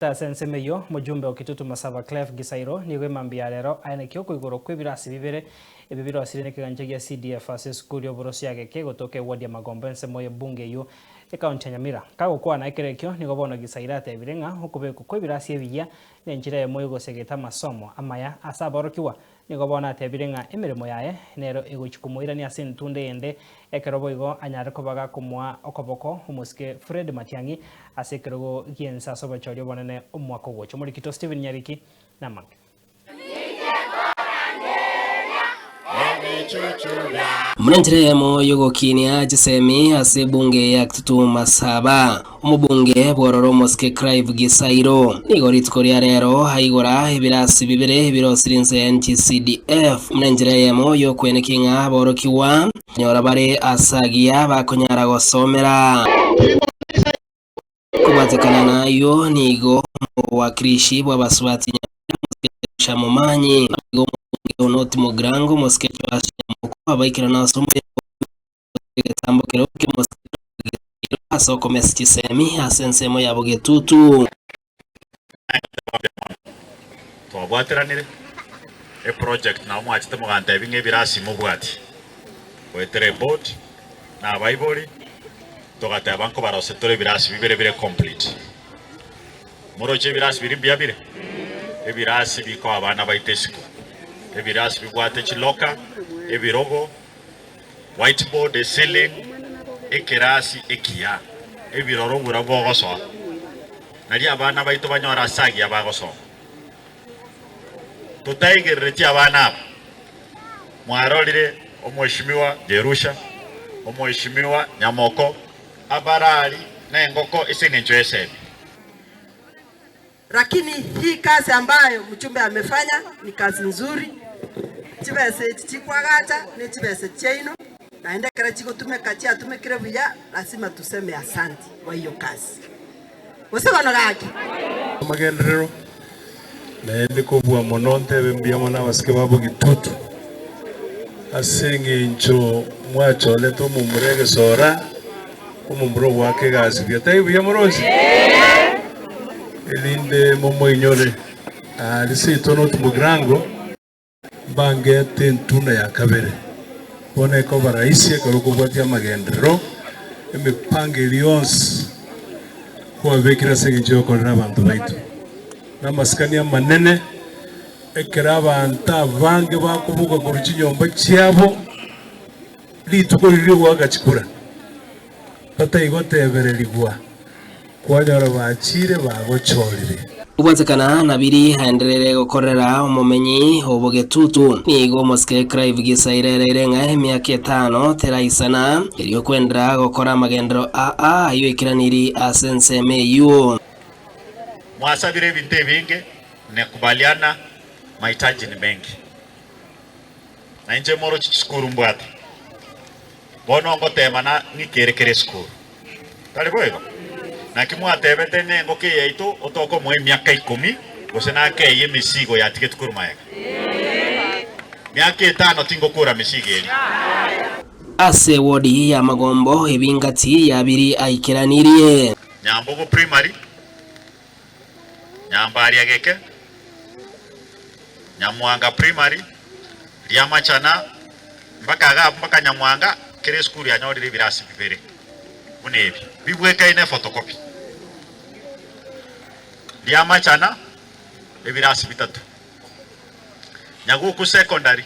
Ase ensemo eyio, omojumbe o Kitutu Masaba Clef Gisairo nigo emambia ya rero aenekia okoigorwa kw'ebirasi bibere ebi birosirie nekegancha gia CDF ase esukuru y'oborosi ya Geke gotoka eward ya Magombo ensemo y'ebunge eyio ekaunti ya Nyamira. Kagokwana ekero ekio nigo bono Gisairo atebire ng'a okobekwa kw'ebirasi ebiya nenchera eyemo y'ogosegeta amasomo amaya ase aborokigwa Nigo bono atebire ng'a emeremo yaye nero egochia komoirania ase entunda eyende, ekero boigo anyare koba gakomoa okoboko omosike Fred Matiang'i ase ekerogo gi'ense ase obochori obonene omwaka ogocha. Omorikito Stephen Nyariki namange. Buna enchera eyemo y'ogokinia chisemi ase ebunge ya Kitutu Masaba. Omobunge bw'ororo omosike Clive Gisairo nigo rituko ria rero aigora ebirasi bibere ebirosire inse ya NGCDF buna enchera eyemo y'okwenekia ng'a aborokigwa nyora bare ase agiya bakonyara gosomera. Kobwatekana nayio nigo omowakilishi bw'abasubati Nyamira omosike Joshua Momanyi naboigo omobunge Onoti Mugirango omosike Joash Nyamoko abaikerana ase omoyega Egetambo keria ki'omosike Gisairo ase okomesa chisemi ase ensemo ya bogetutu. Twabwateranire eproject nabo mwachete mogantebi ng'a ebirasi mobwati goetera eboard na abaibori togateba nkobarose tore ebirasi bibere bire complete. Moroche ebirasi biria mbuya bire? Ebirasi bikoa abana baito esiko, ebirasi bibwate chilocker, ebirogo. Whiteboard, eceiling, ekerasi ekiya, ebiroro oborabu bogosoa, nario abana baito banyore ase agiya bagosoma. Totaigerereti abana aba, mwarorire omweshimiwa Jerusha, omweshimiwa Nyamoko, abarari nengoko ase eng'encho y'esemi. Lakini hii kazi ambayo mjumbe amefanya ni kazi nzuri, chibesa echi chikwagacha ne chibesa chiaino, naende ekero chigotumeka chiatumekire buya, lazima tuseme asanti kwa hiyo kazi. Gose bono gaki? Amagenderero, naende kobua mono ntebe mbuya mono abasike ba Bogitutu, ase eng'encho mwachorete omomura egesora, Omomura ogoaka egasi buya, tari buya moronsi? Erinde momoinyore. Aria seito noti Mugirango mbangete entunda ya kabere. Bono ekoba rahisi ekero okobwatia amagenderero, emipango eria yonsi kwabekire ase engencho yokorera abanto baito. Namasikani amanene ekero abanto abange bakoboka korwa chinyomba chiabo. Rituko riria ri'ogoaka chikura, bataigotebererigwa, kwanyora bachiire bagochorire. Kobwatekana na biria aenderere gokorera omomenyi o bogetutu, nigo omosike Clive Gisaira ereire ng'a emiaka etano teraisana erio kwendera gokora amagenderero aa ayio aikeranirie ase ensemo eyio. Mwasabire ebinto ebinge, nekubaliana mahitaji ni mengi. Na inche moroche chisukuru mbwate, bono ngoteemana ng'ikere kera esukuru. Tari boigo? Naki mwatebete nengoko eye yaito otokomoa emiaka ikomi, gose nakeyie emesigo yatigetwe korwa magega? Miaka etano tingokora mesigo eria. Ase ewodi y'amagombo ebingati yabiri aikeranirie. Nyambogo Primary, Nyambaria Geke, Nyamwanga Primary, Riamachana, mpaka iga abwo mpaka Nyamwanga, kera esukuru yanyorire ebirasi bibere buna ebi, bibwekaine efotokopi. Riamachana, ebirasi bitato. Nyaguku Secondary,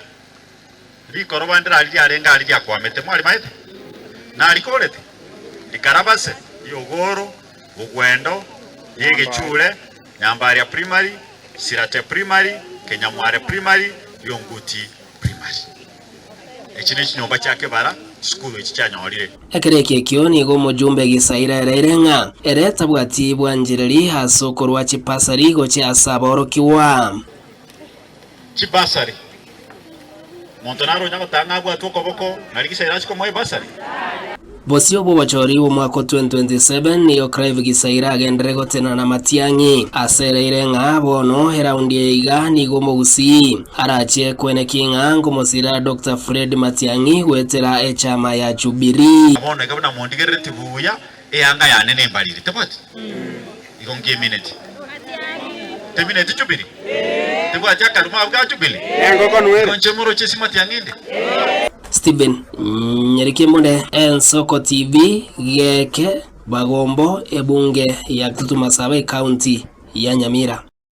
rikoroba ndire aria riarenge aria riakwamete, mwarimaete? Narikorete? Rikarabase, riogoro, Bogwendo, Riegechure, Nyambaria Primary, Sirate Primary, Kenyamware Primary, Rionguti Primary. Echi nechinyomba chia kebara chisukuru echi chianyorire. Ekero ekio ekio nigo omojumbe Gisaira ereire ng'a ere tabwati bwanchereri ase okorua chibasari gochia ase aborokigwa. Chibasari. Monto nare onya gotanga ng'a abwatwe okoboko, nari Gisaira achie komoa ebasari? Bosio bw'obochori bw'omwaka o 2027 nigo Clive Gisaira agenderere gotenena na Matiang'i. Ase ereire ng'a bono eraundi eye iga nigo omogusii arachie kweneki ng'a nkomosira Doctor Fred Matiang'i goetera echama ya Jubilee. Bono iga buna mondigerereti buya, eanga yane nembariri, tebwati? Igo nkemineti. Tebineti Jubilee? Tebwati akaruma abwo ga Jubilee? Igo inche moroche ase matiang'i inde? Stephen Nyarikemone, Ensoko TV, Geke, Bagombo, ebunge ya Kitutu Masaba, Ekaunti ya Nyamira.